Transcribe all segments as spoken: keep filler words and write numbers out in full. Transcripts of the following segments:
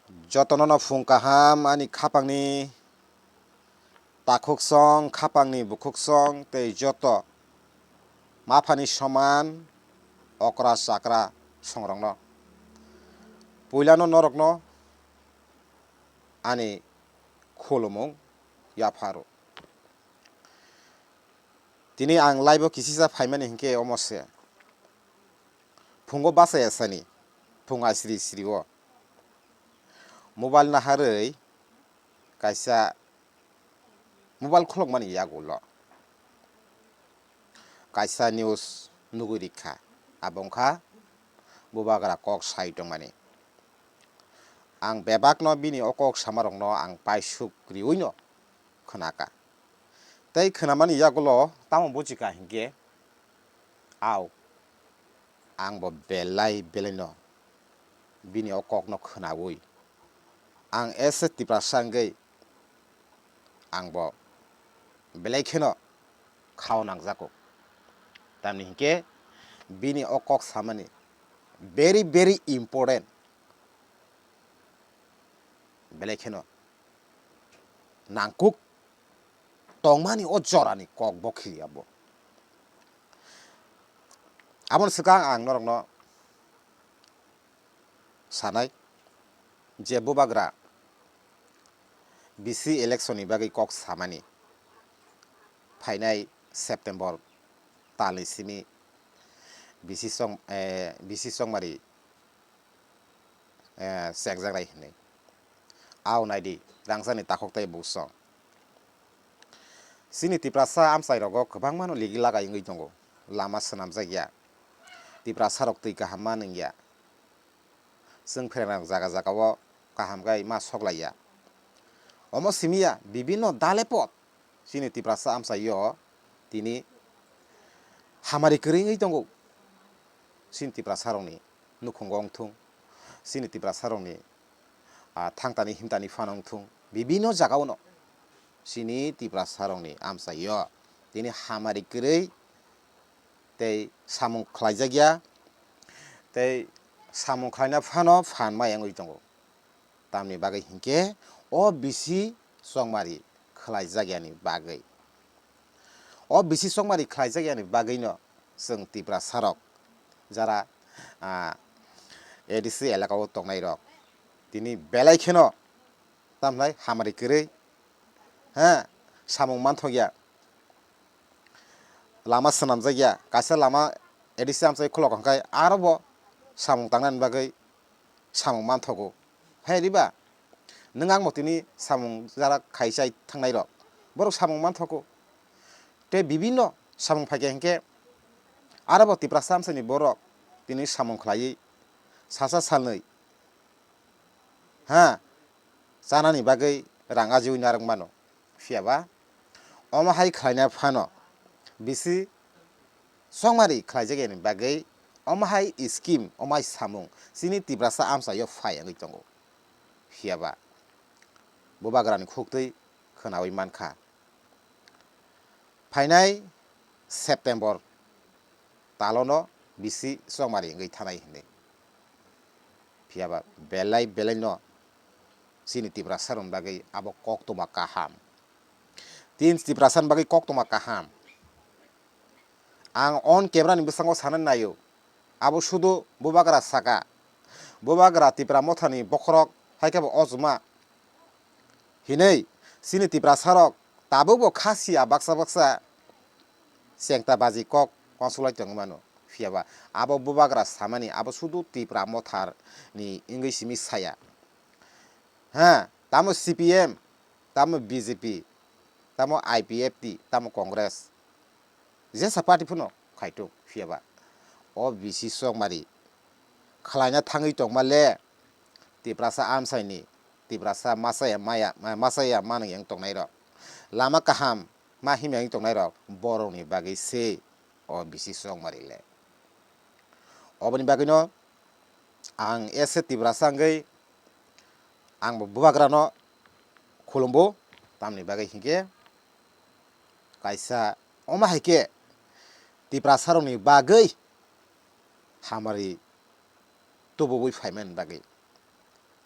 Jotono no phung kaham ani khapangni takhuksong, khapangni bukhuksong tei joto maphani soman okra chakra songrokno. Puilano norokno ani khulumung yapharo. Tini ang live-o kisisa phaimani hinkhe omo se. Phungo bachai asani, phung aisri sri-o. Mobile naharwi kaisa mobile khulukmani yagulo kaisa news nugwi rikha. Abo wngkha bubagra kok sai tongmani. Ang bebakno bini o kok samarokno ang paisuk riwino khwnaka. Tei khwnamani yagulo tamo buchika hinkhe, au, ang bo belai belaino bini o kokno khwnaui ang S S Tiprasa wngwi ang bo belai kheno khao nangjago. Tamni hinkhe bini o kok samani very, very important. Belai kheno nangkuk tongmani o jorani kok bo khiliya bo. Aboni swkang ang norokno sanai je bubagra B C election ni bagwi kok samani phainai September talni simi B C Chong-, eh, B C Chongmari eh, chekjaknai hinwi. Au naidi, rangchakni takhuk tei buksong. Chini Tiprasa amchairogo kwbangmano ligi lagai wngwi tongo. Lama swnamjak ya. Tiprasarok twi kaham ma nung ya. Chwng pherengrang jaga jagao kaham khe ma sok lai ya. Omo simi ya, bibinno dale pot. Chini Tiprasa amchaio tini hamari kwrwi wngwi tongo. Chini Tiprasarokni nukhungo wngthung, chini Tiprasarokni, ah, thangtani himtani phano wngthung, bibinno jagao no chini Tiprasarokni amchaio tini hamari kwrwi tei samung khlaijakya tei samung khlaina phano phan maya wngwi tongo. Tamni bagwi hinkhe o bisi chongmari khlaijakyani bagwi. O bisi chongmari khlaijakyani bagwino chwng Tiprasarok jara, ah, A D C elakao tongnairok tini belai kheno tamhlai hamari kwrwi, ha, samung manthokya. Lama swnamjakya, kaisa lama A D C amchai khulok hwnkhe aro bo samung tangnani bagwi samung manthogo. Hai riba? Nwng ang bo tini samung jara khai chai thangnai rok. Borok samung manthogo. Tei bibinno samung phaikha hinkhe aro bo Tiprasa amchaini borok tini samung khlaiwi sasa salnwi, ha, chanani bagwi rang ajiui narwk mano. Phiya ba omo hai khlaina phano bisi chongmari khlaijakya ni bagwi omo hai scheme, omo hai samung chini Tiprasa amchaio phai wngwi tongo. Phiya ba bubagrani khuktwi khwnaui mankha. Phainai September talono bisi chongmari wngwi thanai hinwi. Phiya ba belai belaino chini Tiprasarokni bagwi abo koktwma kaham. Tin Tiprasani bagwi koktwma kaham. Ang on camera ni bwskango sana naio. Abo sudu bubagra saka. Bubagra Tipra Mothani bokhorok hai khe bo ojuma hinwi chini Tiprasarok tabukbo kha sia baksa baksa chengta baji kok uansuk lai tongwi mano. Phiya ba abo bubagra samani abo sudu Tipra Mothani wngwi simi saya. Ha, tamo C P M, tamo B J P, tamo I P F T, tamo Congress. Jesa party phano khaitok, phiya ba o bisi chongmari khlaina thangwi tongma le Tiprasa amchaini, Tiprasa machaya maya, machaya manwi wng tongnai rok, lama kaham ma himya wng tongnai rok, borokni bagwi se o bisi chongmari le. Oboni bagwino ang S A Tiprasa wngwi ang bo bubagrano khulumbo, tamni bagwi hinkhe kaisa omo hai khe Tiprasarokni bagwi hamari tububui phaimani bagwi.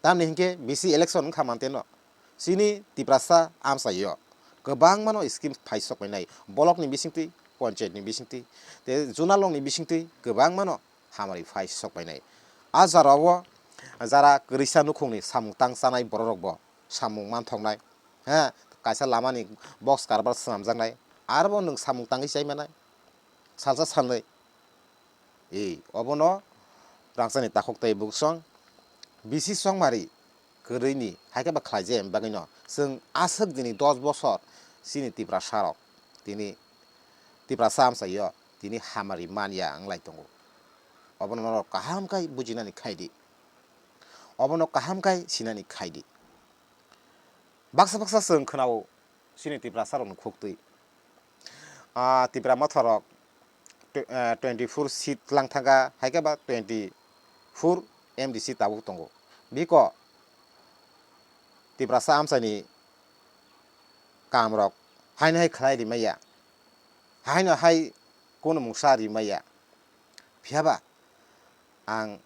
Tamni hinkhe bisi election wngkha manteno. Chini Tiprasa amchaio kwbangmano scheme phaisok painai, block ni bisingtwi, panchayat ni bisingtwi, tei zonal rok ni bisingtwi kwbangmano hamari phaisok painai. A jora o jara kwrwisa nukhungni samung tang chanai bororokbo samung manthoknai, he, kaisa lamani box karbar swnamjaknai, arbo nwng samung tangwi chai manai, salsa salnwi. Ei, obono rangchakni takhuk tei buksong bisi chongmari kwrwini hai khe ba khlaijak bagwino chwng aswk dini dos bosor chini Tiprasa rok tini Tiprasa amchaio tini hamari manya wnglai tongo. Obono norok kaham khai bujinani khai di. Obono kaham khai sinani khai di. Baksa baksa chwng khwnao chini Tiprasa rokni khuktwi. Ah, Tipra Motha rok tw-, eh, twenty four seat lang thangkha, hai khe ba twenty four M D C tabuk tongo. Biko Tiprasa amchaini kam rok haino hai khlai rimaya, haino hai kunu mungsa rimaya. Phiya ba ang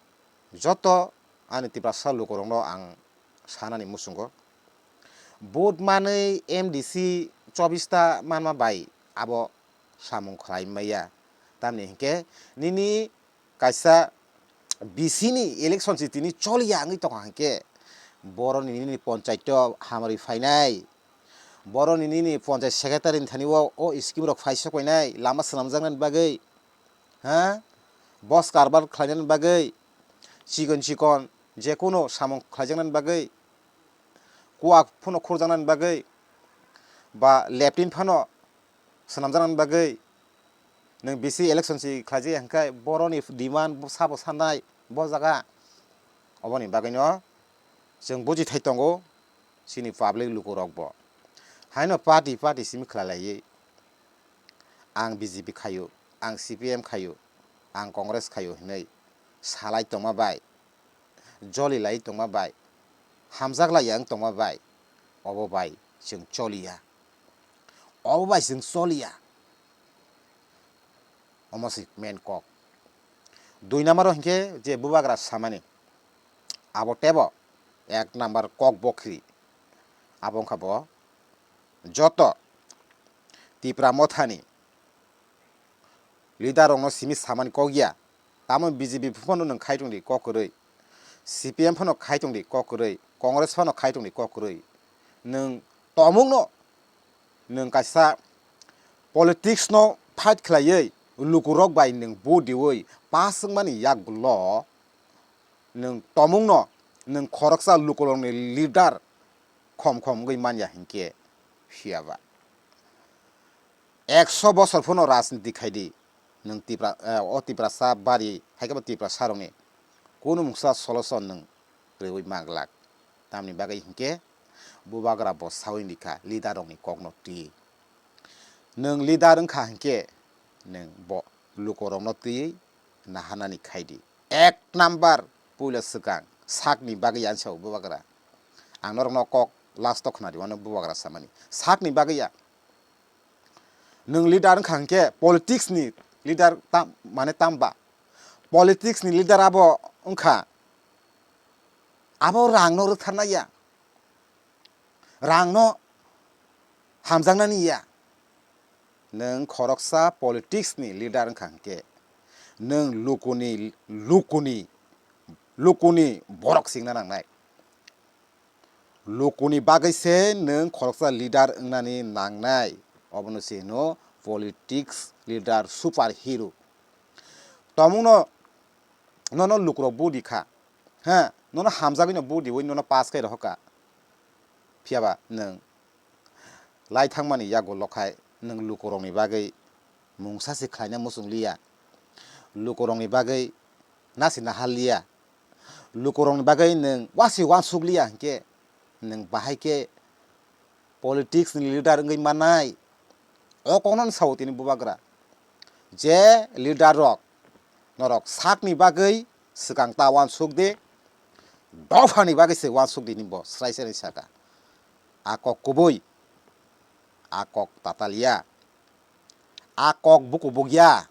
joto ani Tiprasa lukurokno ang sanani muchungo. Vote manwi M D C chobista manma bai abo samung khlai maya. Tamni hinkhe nini kaisa B C ni election si tini choliya wngwi tongkha hinkhe boroni nini ponchaito hamari phainai, boroni nini ponchai secretary ni thani o, o scheme rok phaisok painai, lama swnamjaknani bagwi, ha, bos karbar khlainani bagwi, chikon chikon jekunu samung khlaijaknani bagwi, kuwak phano khurjaknani bagwi, ba leptin phano swnamjaknani bagwi, nwng bisi election si khlaijak ya hwnkhe boroni demand sabo sanai bo jaga. Oboni bagwino chwng bujithai tongo chini public lukurokbo. Haino party party simi khlai laiwi ang B J P khaio, ang C P M khaio, ang Congress khaio hinwi salai tongma bai, joli lai tongma bai, hamjak lai ya wng tongma bai, obo bai chwng choliya, obo bai chwng choliya. Omo se main kok. Dui number o hinkhe je bubagra samani, abo tebo ek number kok bokri. Abo wngkha bo joto Tipra Mothani leader rokno simi samani kok ya. Tamo B J P phano nwng khai tongdi kok kwrwi, C P M phano khai tongdi kok kwrwi, Congress phano khai tongdi kok kwrwi. Nwng tomungno nwng kaisa politics no fight khlaiwi lukurok bai nwng vote diwi pass wngmani yakgulo nwng tomungno nwng khoroksa lukurokni leader khom khom wngwi manya hinkhe phiya ba. Ekso bosor phano rajniti khai di, nwng Tipra, eh, o Tiprasa bari, hai khe bo Tiprasa rokni kunu mungsa solution nwng rwui manglak. Tamni bagwi hinkhe bubagra bo saui rikha leader rokni kokno twi. Nwng leader wngkha hinkhe nwng bo lukurokno twiwi naharnani khai di. Ek number puila swkang sakni bagwi ya, ang sao bubagra. Ang norokno kok last o khwnari wano bubagra samani. Sakni bagwi ya. Nwng leader wngkha hinkhe politics ni leader tam, mane tamba? Politics ni leader abo wngkha, abo rang no rwktharnai ya, rang no hamjaknani ya. Nwng khoroksa politics ni leader wngkha hinkhe nwng lukuni, lukuni, lukuni borok singna nangnai. Lukuni bagwi se nwng khoroksa leader wngnani nangnai. Obono se hino politics leader, super hero. Tomungno nono lukurok budi kha, ha, nono hamjagwino budi wi nono pass khai rohor kha. Phiya ba nwng lai thangmani yago lokhai nwng lukurokni bagwi mungsa se khlaina muchung liya, lukurokni bagwi nasi nahal liya, lukurokni bagwi nwng wasi wansuk liya hinkhe nwng bahai khe politics ni leader wngwi mannai. O kokno sao tini bubagra je leader rok norok sakni bagwi swkang ta wansuk di, dophani bagwi se wansuk di, ni bo srai srai saka. A kok kubui, a kok tatalia, a kok buku bugya,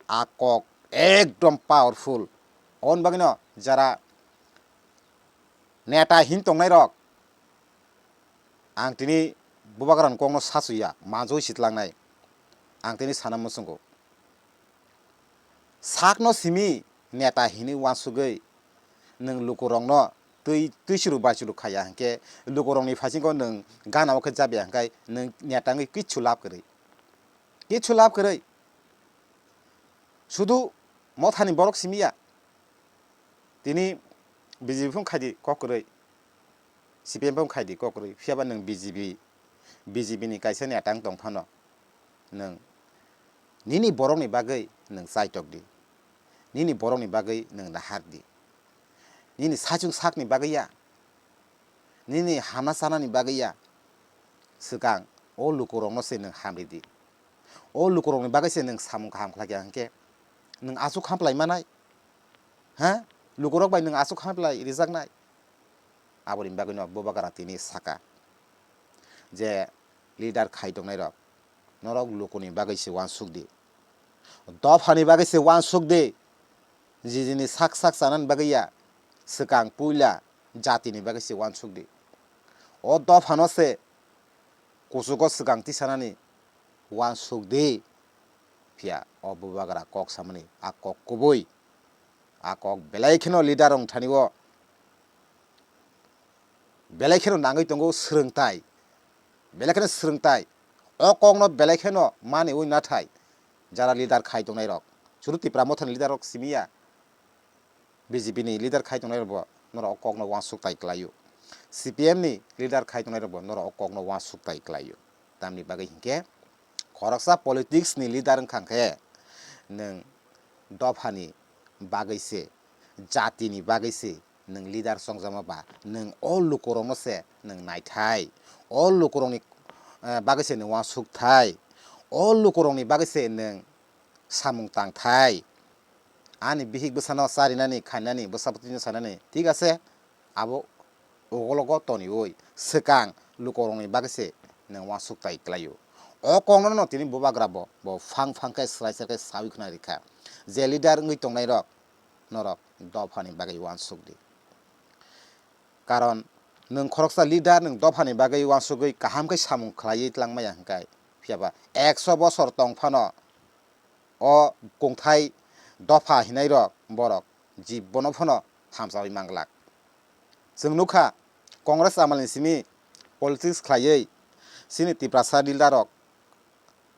a kok ekdom powerful. On bagwino jara Neta hin tongnai rok, ang tini bubagrani kokno sasu ya, manjui sitlangnai, ang tini sana muchungo. Sakno simi neta hinwi uansugwi nwng lukurokno twi, twi suru bai suru khaya hwnkhe, lukurokni phaisingko nwng gana o khe jabya hwnkhe nwng neta wngwi kichu lab kwrwi. Kichu lab kwrwi. Sudu mothani borok simi ya. Tini B J P phung khaidi kok kwrwi, C P M phung khaidi kok kwrwi, phiyaba nwng B J P, B J P ni kaisa neta wng tong phano nwng nini borokni bagwi nwng chaitok di, nini borokni bagwi nwng nahar di, nini saichung sakni bagwi ya, nini hamna chanani bagwi ya, swkang o lukurokno se nwng hamri di. O lukurokni bagwi se nwng samung kaham khlai kha hwnkhe nwng aswk hamplai manai? Ha? Lukurok bai nwng aswk hamplai rijaknai? Aboni bagwino bubagra tini saka je leader khai tongnairok, norok lukuni bagwi se uansuk di, dophani bagwi se uansuk di, jijini sak sak chanani bagwi ya, swkang puila jatini bagwi se uansuk di. O dophano se kuchugo swkang tisanani uansuk di. Phiya o bubagra kok samani a kok kubui, a kok belai kheno leader wng thani o, belai kheno nangwi tongo swrwngtai, belai kheno swrwngtai. O kokno belai kheno mani ui nathai jara leader khai tongnai rok, churu Tipra mothani leader rok simi ya. B J P ni leader khai tongnai rok bo norok o kokno uansuk tai kwlaio. C P M ni leader khai tongnai rok bo norok o kokno uansuk tai kwlaio. Tamni bagwi hinkhe khoroksa politics ni leader wngkha khe nwng dophani bagwi se, jatini bagwi se nwng leader chongjama ba nwng o lukurokno se nwng naithai, o lukurokni, eh, bagwi se nwng uansuk thai, o lukurokni bagwi se nwng samung tangthai. Ani bihik bwsano charinani, khainani, bwsa bwtwino sanani, thik ase, abo ugologo toniwi swkang lukurokni bagwi se nwng uansuk tai kwlaio. O kokno no tini bubagra bo, bo phang phang khe swrai swrai khe sawi khna rikha. Je leader wngwi tongnairok, norok dophani bagwi uansuk di. Karon nwng khoroksa leader, nwng dophani bagwi uansugwi kaham khe samung khlaiwi tlangmaya hwnkhe, phiyaba ekso bosor tong phano o kungthai dopha hinairok borok jibono phano hamchawi manglak. Chwng nukha, Congress amalni simi politics khlaiwi chini Tiprasa leader rok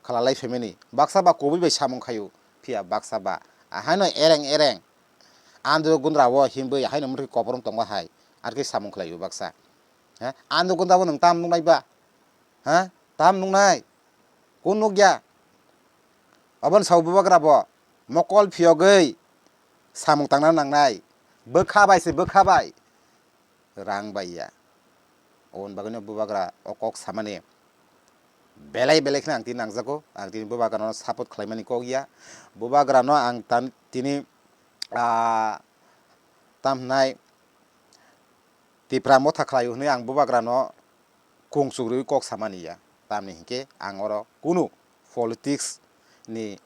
khalalai phaimani. Baksa ba kubui bai samung khaio, phiya baksa ba ahaino ereng ereng andro gundra o himwi ahaino mwthwi koporom tongo hai, arkhe samung khlaio baksa. He? Andro gundra o nwng tam nuknai ba? He? Tam nuknai? Kun nukya? Oboni sao bubagra bo mokol phiyogwi samung tangna nangnai. Bwkha bai se bwkha bai. Rang bai ya. Oboni bagwino bubagra o kok samani belai belai kheno ang tini nangjago. Ang tini bubagrano support khlaimani kok ya. Bubagrano ang tan-, tini, ah, tam hwnai Tipra motha khlaio hwnwi ang bubagrano kung chukrwi kok samani ya. Tamni hinkhe ang oro kunu politics ni,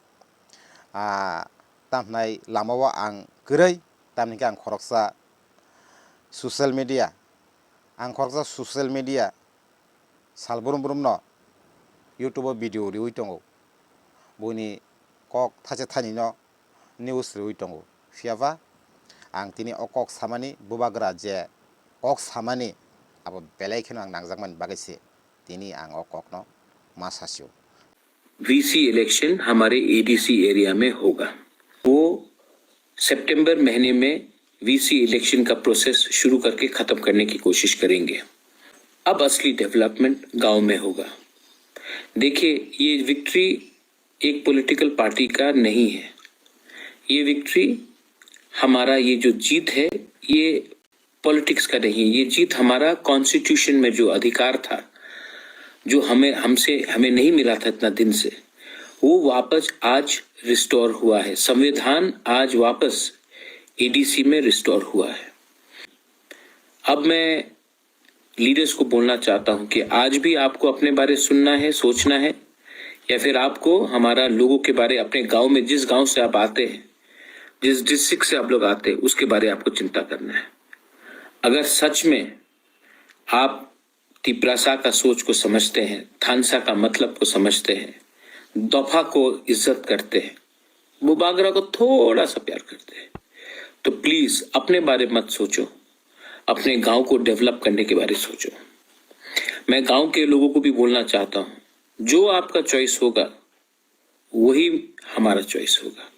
ah, tam hwnai lamao ang kwrwi, tamni hinkhe ang khoroksa social media, ang khoroksa social media sal brum brumno YouTube o video riwi tongo. Buini kok thaisa thainino news riwi tongo. Phiyaba ang tini o kok samani, bubagra je kok samani abo belai kheno ang nangjakmani bagwi se tini ang o kokno ma sasio. VC election हमारे ADC area में होगा। वो सितंबर महीने में VC election का प्रोसेस शुरू करके खत्म करने की कोशिश करेंगे। अब असली डेवलपमेंट गांव में होगा। देखिए, ये विक्ट्री एक पॉलिटिकल पार्टी का नहीं है। ये विक्ट्री, हमारा ये जो जीत है, ये पॉलिटिक्स का नहीं है। ये जीत हमारा कॉन्स्टिट्यूशन में जो अधिकार था, जो हमें, हमसे, हमें नहीं मिला था इतना दिन से, वो वापस आज रिस्टोर हुआ है। संविधान आज वापस एडीसी में रिस्टोर हुआ है। अब मैं लीडर्स को बोलना चाहता हूं कि आज भी आपको अपने बारे सुनना है, सोचना है, या फिर आपको हमारा लोगों के बारे, अपने गांव में, जिस गांव से आप आते हैं, जिस डिस्ट्रिक्ट से आप लोग आते हैं, उसके बारे आपको चिंता करना है। अगर सच में आप तिपरासा का सोच को समझते हैं, थानसा का मतलब को समझते हैं, दफा को इज्जत करते हैं, बुबागरा को थोड़ा सा प्यार करते हैं, तो प्लीज अपने बारे मत सोचो, अपने गांव को डेवलप करने के बारे सोचो। मैं गांव के लोगों को भी बोलना चाहता हूँ, जो आपका चॉइस होगा, वही हमारा चॉइस होगा।